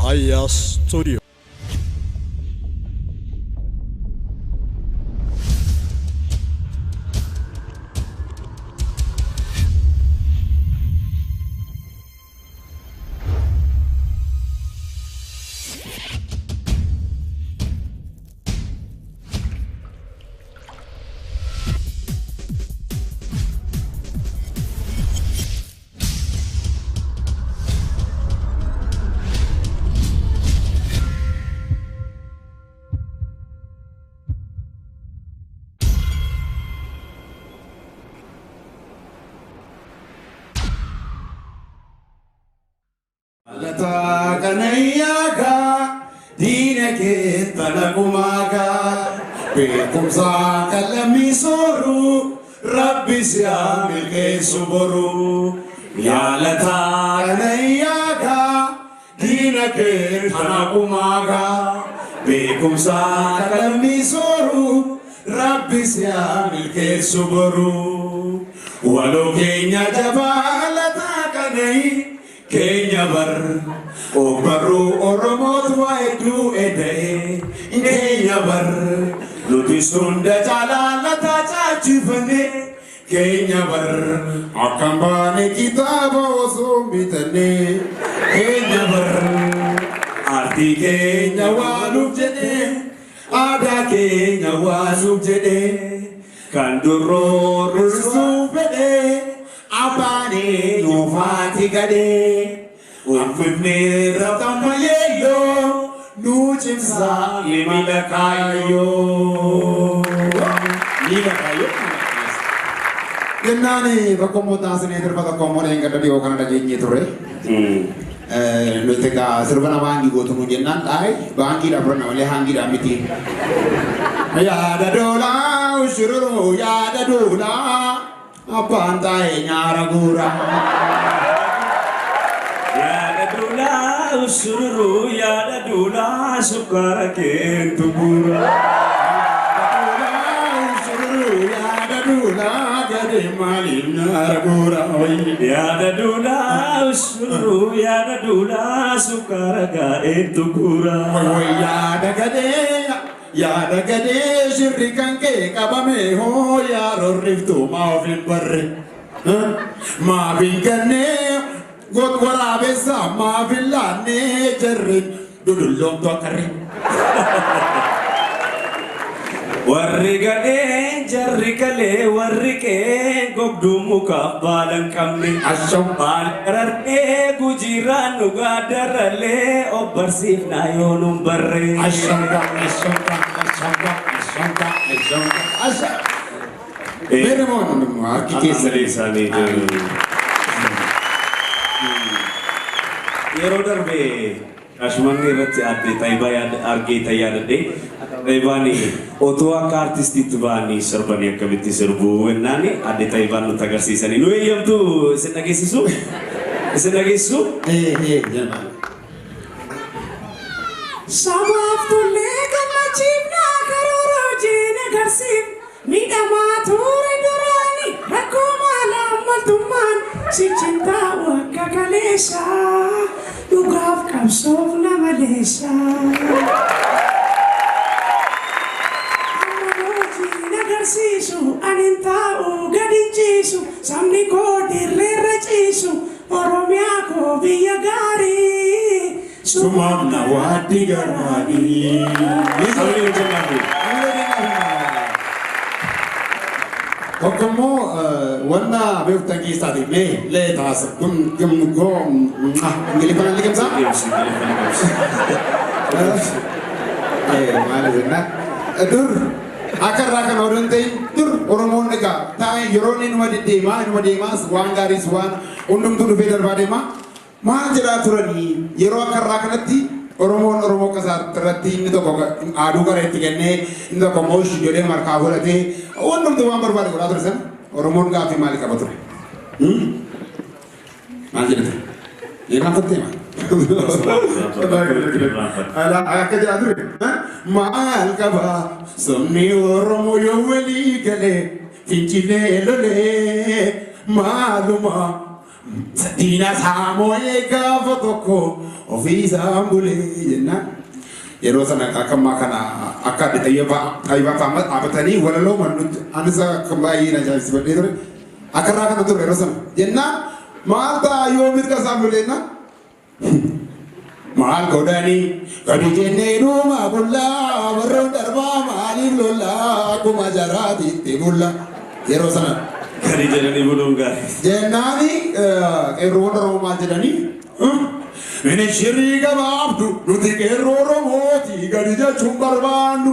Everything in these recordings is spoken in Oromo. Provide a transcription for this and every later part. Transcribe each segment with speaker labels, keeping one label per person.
Speaker 1: Ayya Studio.
Speaker 2: Lataa kanayyaaka diina kee talakumaaka beekumsa kallamii sooru rabbi si haa milkeessu boru. Yaa lataa kanayyaaka diina kee talakumaaka beekumsa kallamii sooru rabbi si haa milkeessu boru. Waloo keenya jabaa lataa kanayi. Keenya bar ogbarruu Oromootu waa hedduu eda'e keenya bar nuti sunda caalaa lataa caalchifanne keenya bar akkam baane kitaaba osoo hin bitanne keenya bar aartii keenya waa nuuf jedhe aadaa keenya waa nuuf jedhe kan durroo rursuu fedhe abbaan eenyufaati gadhee uffifnee rabtamma yeeyyoo nuu cimsaa imala kaayyoo.
Speaker 3: Miila kaayyoo.
Speaker 2: Jennaan tokko immoo taasisnee sirba tokko immoo dheengadda dhiyoo kana dhageenyee turre. Nuti egaa sirba nama hangii gootu nuun jennaan dhaaye baankiidhaan fudhanna malee hangiidhaan miti. Yaada doolaa ushururuu yaada doolaa abbaan taa'ee nyaara guura.
Speaker 3: Yaada duulaa usururuu yaada duulaa sukkaara keentu guura.
Speaker 2: Yaada duulaa gadi maaliif nyaara guura?
Speaker 3: Yaada duulaa usururuu yaada duulaa sukkaara gaa'eentu guura.
Speaker 2: Yaada gadee yaada gadee shirri kan kee qabame hoo yaa rorriftu maa of hin barre. Maaf hin kennee got waraabessa maaf hin laannee jarri dudulloomtu akka
Speaker 3: Warri gadheen jarri kalee warri qeen gogduu mukaaf baala hin qabne.
Speaker 2: Ashaw.
Speaker 3: Baala rarree gujiirraan dhugaa darrallee obbarsiifnaa yoo nun barre.
Speaker 2: Ashaw ashaw ashaw ashaw ashaw ashaw. Beeramoon harki keessa.
Speaker 3: Isaanii. Yeroo darbe Shaashamannee irratti aadde Taayibaa argee yaadadhe. Taayibaan otoo akka artistiitti ba'anii sirbanii akkamitti sirbuu jennaan aadde Taayibaan nutti agarsiisanii. Nu eeyyamtu isin dhageessisu? Isin dhageessisu?
Speaker 2: Jedhama.
Speaker 4: Sabaaf tollee gammachiifnaa karoora hojiin agarsiif miidhamaa ture duraani rakkoo maalaa maltummaan sichin taa'u akka kaleessaa dhugaaf qabsoof nama leessaa. Amma hojiin agarsiisu ani hin taa'u gadi hin ciisu sabni koo dirreerra ciisu Oromiyaa koo biyya gaarii.
Speaker 2: Sumaaf na waaddi garaanii.
Speaker 3: Sabni hojjennaafi.
Speaker 2: Tokko immoo wanna beektan keessaati mee lee taasa kun kun koo ingiliffaan liqimsaa? Maali jennaan dur akka irraa kana odoo hin ta'in dur Oromoon egaa taa'ee yeroo inni inuma deddeemaa inuma deemaas waan gaariis waan hundumtuu dhufee darbaa deemaa maal jedhaa turanii yeroo akka irraa kanatti Oromoon Oromoo akka isaatti irratti inni tokko haaduu gara itti kennee inni tokko immoo ishii jedhee markaa godhatee hundumtuu waan barbaade godhaa ture sana Oromoon gaaffii maalii qaba ture? Maal jedhate? Irraanfattee maal? Akka jedhaa ture. Maal qaba sabni Oromoo yoo walii galee fincilee lolee maaluma Diina saamo'ee gaafa tokko ofii isaan bulee jennaan. Yeroo sana akka ammaa kana akka adde Xayyibaa fa'aa dhaabbatanii walaloo mannutti anis akka baay'ee na ajaa'ibsiifadhee ture. Akka irraa kana ture yeroo sana. Jennaan maal ta'a yoo mirga isaan bulee jennaan. Maal godhanii gadi jennee dhuma bullaa warroon darbaa maaliif lollaa akkuma jaraatiitti bulla yeroo sana.
Speaker 3: Gadi jedhanii buluun gaarii.
Speaker 2: Jennaani qeerroowwan Oromoo maal jedhanii? Ministirri gabaabdu nuti qeerroo Oromooti gadi jechuun barbaannu.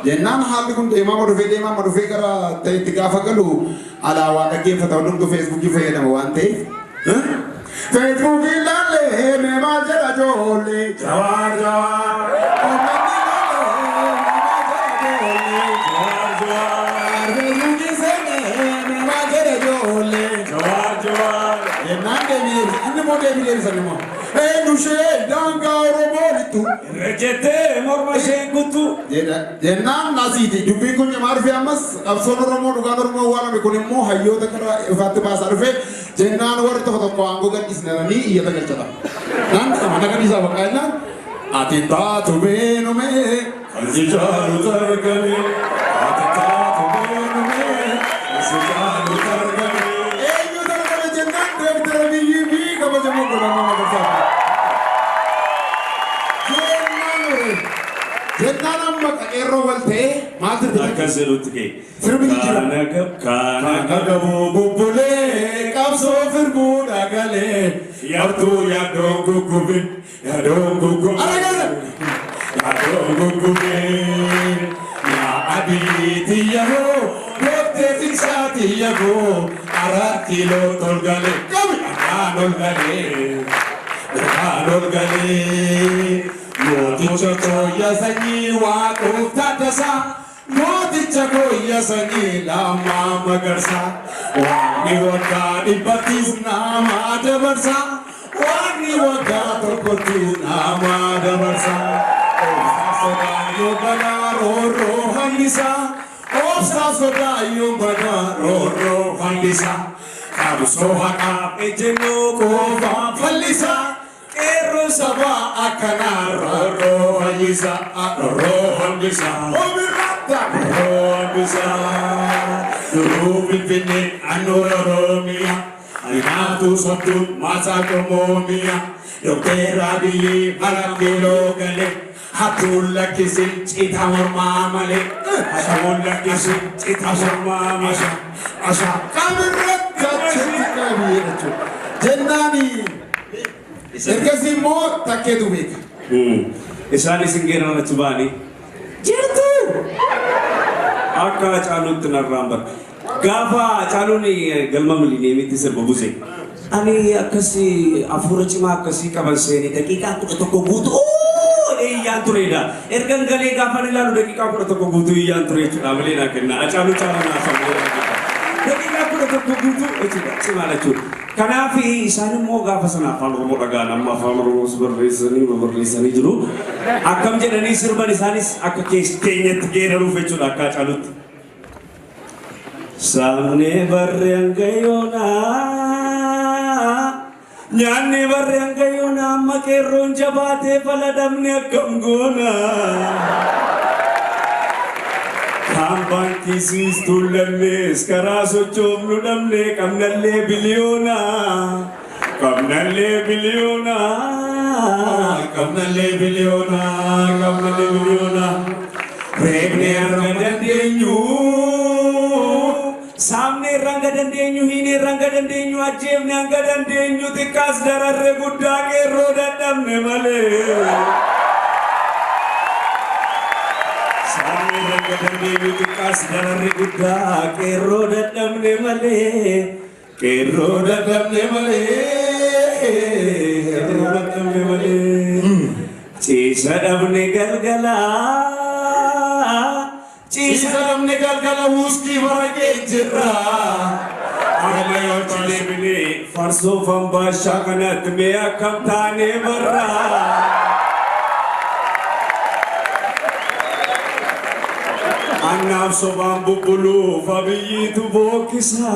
Speaker 2: Jennaan haalli kun deemaa dhufee deemaa dhufee gara ta'etti gaafa galu alaabaa dhaggeeffata hundumtuu Feesbuukii fayyadama waan ta'eef. Feesbuukii laallee mee maal jedha ijoollee Jawaar Jawaar. Uummanni laallee mee maal jedha ijoollee
Speaker 3: Jawaar Jawaar.
Speaker 2: Feesbuukii seenee mee maal jedha ijoollee.
Speaker 3: Jawaar Jawaar.
Speaker 2: Jennaan deebii deebisa. Inni immoo deebii deebisan immoo. Eenyu ishee daangaa Oromoo littu.
Speaker 3: Irra jettee morma isheen kuttu.
Speaker 2: Jennaan nasiiti. Dubbiin kun cimaa dhufee ammas qabsoon Oromoo dhugaan Oromoo awwaalame kun immoo hayyoota gara ifaatti baasaa dhufee jennaan warri tokko tokko aangoo gadhiisnanii iyyata galchata. Naan dhama naga dhiisaa bakka jennaan ati taatu beenumee kan si caalu targame ati taatu beenumee kan si caalu targame. Eenyu targame jennaan Dooktar Abiyyii fi kabajamoo Lammaa Magarsaa. Jennaan amma qeerroo wal ta'ee maal sirbi
Speaker 3: Akkas jedhutti ka'e.
Speaker 2: Sirbi jijjiirama.
Speaker 3: Kaana
Speaker 2: Kana gabuu bubbulee qabsoo firbuu dhagalee yartuu yaadoon guggube yaadoon guggube yaadoon guggube yaa abiyyii yeroo gooftee tiksaati yeroo 4 kiiloo tolgalee qabi irraan ol galee irraan ol galee mooticha kooyya sanyii waaquuf taaddasaa. Mooticha kooyya sanyii Lammaa Magarsaa. Waaqni waggaa 100ttis nama dabarsaa. Waaqni waggaa 1ttis nama dabarsaa. Obsaa sodaa yoo balaa roorroo hambisaa. Obsaa sodaa yoo balaa roorroo hambisaa. Qabsoo haqaa ejjennoo qofaa fallisaa. Qeerroo sabaa akkanaa roorroo hambisaa. Roorroo hambisaa. Obirratta roorroo hambisaa. Duruu Finfinnee handhuura Oromiyaa. Anaatu sobduun maasaa qomoomiyaa. Dookter Abiyyi 4 kiiloo galee. Hattuun lakkisin cita mormaa malee. Hattuun lakkisin cita mormaa malee. Asha qamirratti achitti qabii jechuudha. Jennaani ergasii immoo takkeetu beeka.
Speaker 3: Isaanis hin geeraran achi ba'anii.
Speaker 4: Jirtu!
Speaker 3: Akka Hacaaluutti narraan bara. Gaafa Hacaaluun galma Milineemitti sirba buse. Ani akkasii hafuura cimaa akkasii qaban seenee daqiiqaa 11 guutuu iyyaan turedha. Ergan galee gaafa ilaalu daqiiqaa 11 guutuu iyyaan ture jechuudha. Amalee naa kenna. Hacaaluu caalaa naaf amalee naa kenna. Daqiiqaa 11 guutuu jechuudha. Cimaa jechuudha. Kanaaf isaan immoo gaafa sana afaan Oromoo dhagaan amma afaan Oromoos barreessanii barreessanii jiru. Akkam jedhanii sirban isaanis akka keenyatti geeraruuf jechuudha akka Hacaaluutti. Saamnee barree hanga yoonaa nyaanni barree hanga yoonaa amma qeerroon jabaatee faladamne akkam goona. Kaan baankii siistuun lammees karaa sochoofnu dhabne qabnallee biliyoona. Qabnallee biliyoona. Qabnallee biliyoona. Qabnallee biliyoona. Reebnee hanga dandeenyu. Saamnee hanga dandeenyu, hiinee hanga dandeenyu, ajjeefne hanga dandeenyu, xiqqaas dararre guddaa qeerroo dadhabne malee. Saamnee hanga dandeenyu, xiqqaas dararre guddaa qeerroo dadhabne malee. Qeerroo dadhabne malee. Qeerroo dadhabne malee. Ciisa dhabne galgala. Ciisa dhabne galgala wuskii baragee jirra. Amma yoo deebine farsoo fambaashaa kanatti mee akkam taanee barra. Annaaf sobaan bubbuluuf Abiyyiitu bookkisa.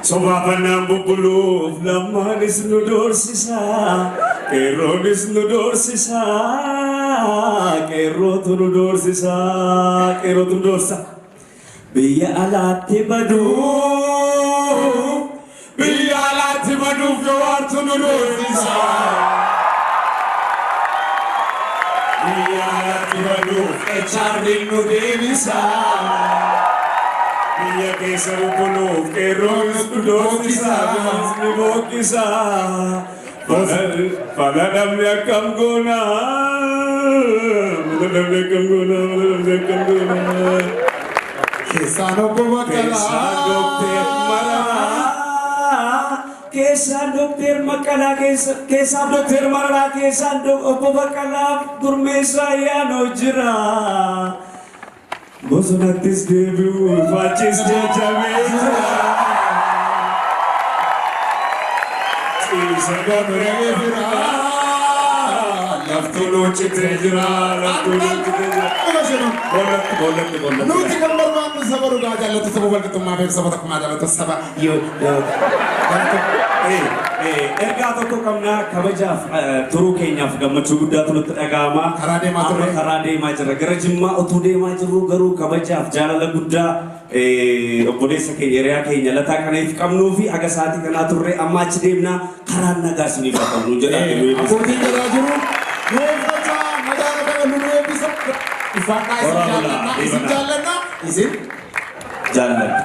Speaker 3: Sobaafannaan bubbuluuf lammaanis nu doorsisa. Qeerroonis nu doorsisa. Qeerrootu nu doorsisa. Qeerrootu nu doorsisa. Biyya alaatti baduuf.
Speaker 2: Biyya alaatti baduuf Jawaartu nu doorsisa.
Speaker 3: Biyya alaatti baduuf HR'n nu deebisa. Biyya keessa bubbuluuf qeerroonis nu doorsisa. Nu bookkisa. Fala dhabne akkam goona. Fala dhabne akkam goona. Fala dhabne akkam goona.
Speaker 2: Keessaan obbo
Speaker 3: Keessaan Dookter
Speaker 2: Baqqalaa.
Speaker 3: Mararaa. Keessaan Dookter Maqalaa. Keessaan Dookter Mararaa. Keessaan obbo Baqqalaa Gurmeessaa Ayyaanoo jira. Bosonattis deebi'uuf achis jajjabee jira. Ciisa gabree jira. Laftuu luuccitee jira. Laftuu luuccitee jira. Boollatti boollatti boollatti.
Speaker 2: Nuti kan barbaannu saba dhugaa jaallatu, saba walqixxummaa fi saba tokkummaa jaallatu, saba yoo
Speaker 3: Ergaa tokko qabnaa. Kabajaaf turuu keenyaaf gammachuu guddaatu nutti dhaga'ama.
Speaker 2: Karaa deemaa turre.
Speaker 3: Amma karaa deemaa jirra. Gara Jimmaa utuu deemaa jirru garuu kabajaaf jaalala guddaa obboleessa keenya, hiriyaa keenya Lataa Kanaif qabnuu fi haga sa'aatii kanaa turre, amma achi deemnaa, karaan nagaa isiniif haa ta'u jedha.
Speaker 2: Abbootiin gadaa jiru. Nuufachaa magaala kana nu eebbisa. Uffannaa isin
Speaker 3: Horaa bulaa,
Speaker 2: jaallannaa, isin
Speaker 3: deemanaa.
Speaker 2: jaallannaa, isin
Speaker 3: Jaalladha.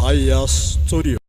Speaker 1: Raayyaa Studio.